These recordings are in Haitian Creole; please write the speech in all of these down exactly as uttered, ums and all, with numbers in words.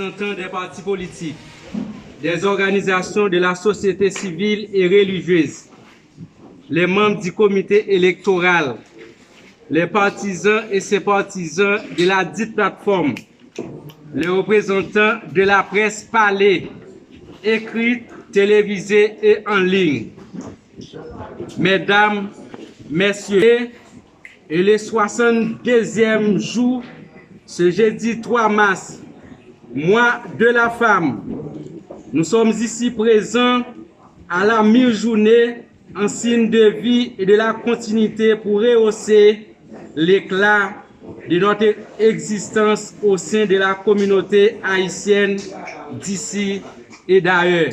représentants des partis politiques, des organisations de la société civile et religieuse, les membres du comité électoral, les partisans et sympathisants de la dite plateforme, les représentants de la presse parlée, écrite, télévisée et en ligne. Mesdames, Messieurs, et le soixante-deuxième jour, ce jeudi trois mars, mois de la femme, nous sommes ici présents à la mi-journée en signe de vie et de la continuité pour rehausser l'éclat de notre existence au sein de la communauté haïtienne d'ici et d'ailleurs.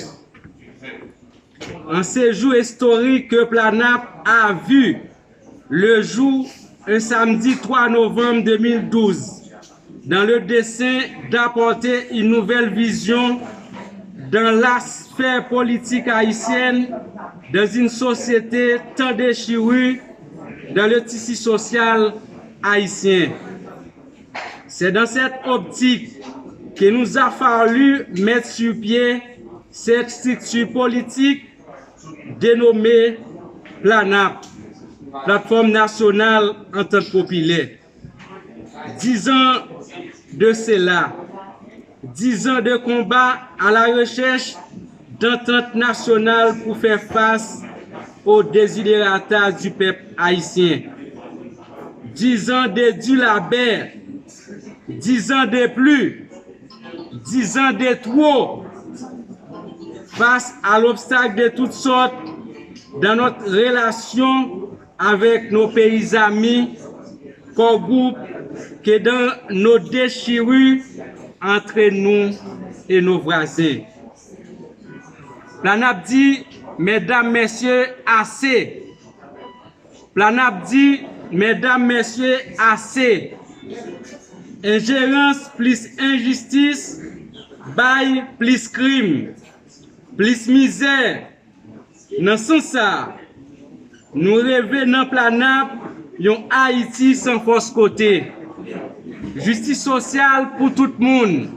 En ce jour historique que Planap a vu le jour, un samedi trois novembre deux mille douze, dans le dessein d'apporter une nouvelle vision dans la sphère politique haïtienne, dans une société tant déchirée dans le tissu social haïtien. C'est dans cette optique que nous a fallu mettre sur pied cette structure politique dénommée Planap, Plateforme Nationale Entente Populaire. Dix ans de cela, dix ans de combat à la recherche d'entente nationale pour faire face aux desiderata du peuple haïtien. Dix ans de dur labeur, dix ans de plus, dix ans de trop, face à l'obstacle de toutes sortes dans notre relation avec nos pays amis, corps groupe, que dans nos déchirures entre nous et nos voisins. Planap di, medam, mesye, ase. Planap di, medam, mesye, ase. Enjerans plis enjistis bay plis krim, plis mizè. Nan sans sa a, nou reve nan Planap yon Ayiti san fòs kote. Jistis sosyal pou tout moun,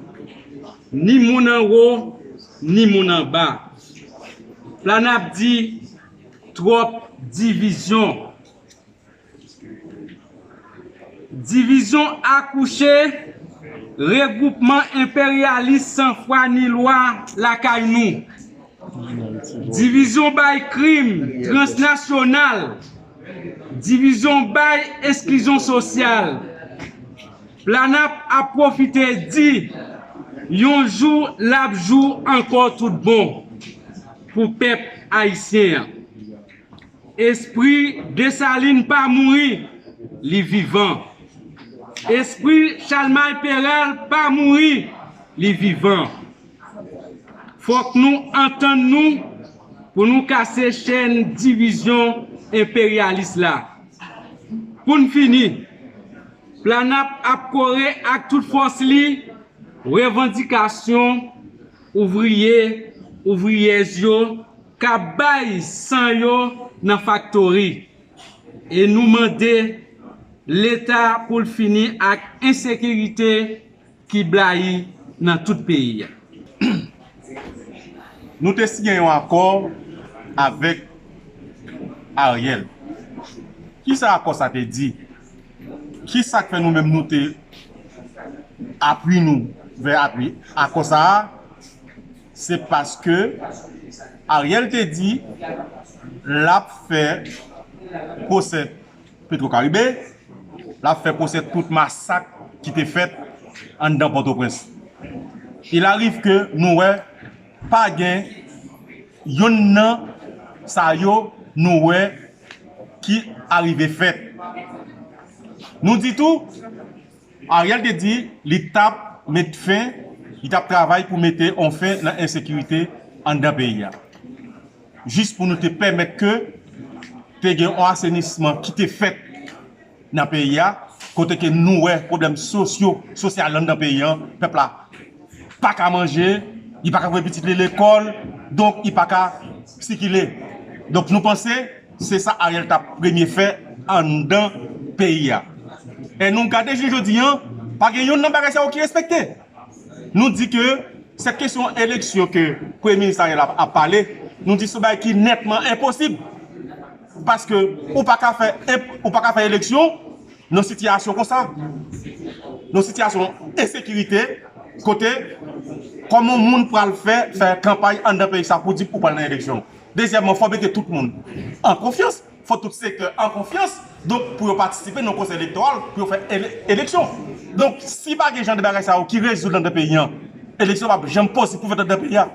ni moun anwo, ni moun anba. Planap di, twòp divizyon. Divizyon akouche regwoupman enperyalis san fwa ni lwa lakay nou. Divizyon bay krim transnasyonal. Divizyon bay esklizyon sosyal. Planap ap pwofite di, yon jou l ap jou ankò tout bon pou pèp ayisyen an. Espri Desalin pa mouri, li vivan. Espri Chalmay Peral pa mouri, li vivan. Fòk nou antann nou pou nou kase chèn divizyon enperyalis la. Pou n fini, Planap ap kore ak tout fòs li revandikasyon ouvriye, ouvriyèz yo k ap bay san yo nan faktori. E nou mande Leta pou l fini ak ensekirite ki blayi nan tout peyi a. Nou te siyen yon akò avèk Ariel. Kisa akò sa te di? Kisa k fè nou menm nou te apwi nou vè apwi akò sa a? Se paske Ariel te di l ap fè pwosè Petwokaribe, l ap fè pwosè tout masak ki te fèt anndan Pòtoprens. Il arrive ke nou wè pa gen yonn nan sa yo nou wè ki arive fèt. Nou di tou, Ariel te di li t ap met fen, li t ap travay pou mete on fen nan ensekirite anndan peyi a. Jis pou nou te pèmèt ke te gen on asenisman ki te fèt nan peyi a, kote ke nou wè pwoblèm sosyo, sosyal anndan peyi an, pèp la pa ka manje, li pa ka voye pitit li lekòl, donk li pa ka sikile. Donk nou panse se sa Ariel t ap premye fè anndan peyi a. E nou gade jounen jodi an, pa gen yonn nan bagay sa yo ki respekte. Nou di ke sèt kesyon eleksyon ke Premye Minis Ariel ap, ap pale, nou di se yon bagay ki nètman enposib. Paske ou pa ka fè, ou pa ka fè eleksyon nan sitiyasyon konsa. Nan sitiyasyon ensekirite, kote kòman yon moun pral fè, fè kanpay anndan peyi sa pou di ou pral nan eleksyon. Dezyèmman, fò mete tout moun an konfyans, fò tout sektè an konfyans, donk pou yo patisipe nan konsèy elektoral, pou yo fè ele- eleksyon. Donk, si pa gen jan de bagay sa yo ki rezoud anndan peyi an, eleksyon p ap janm posib pou fèt anndan peyi a.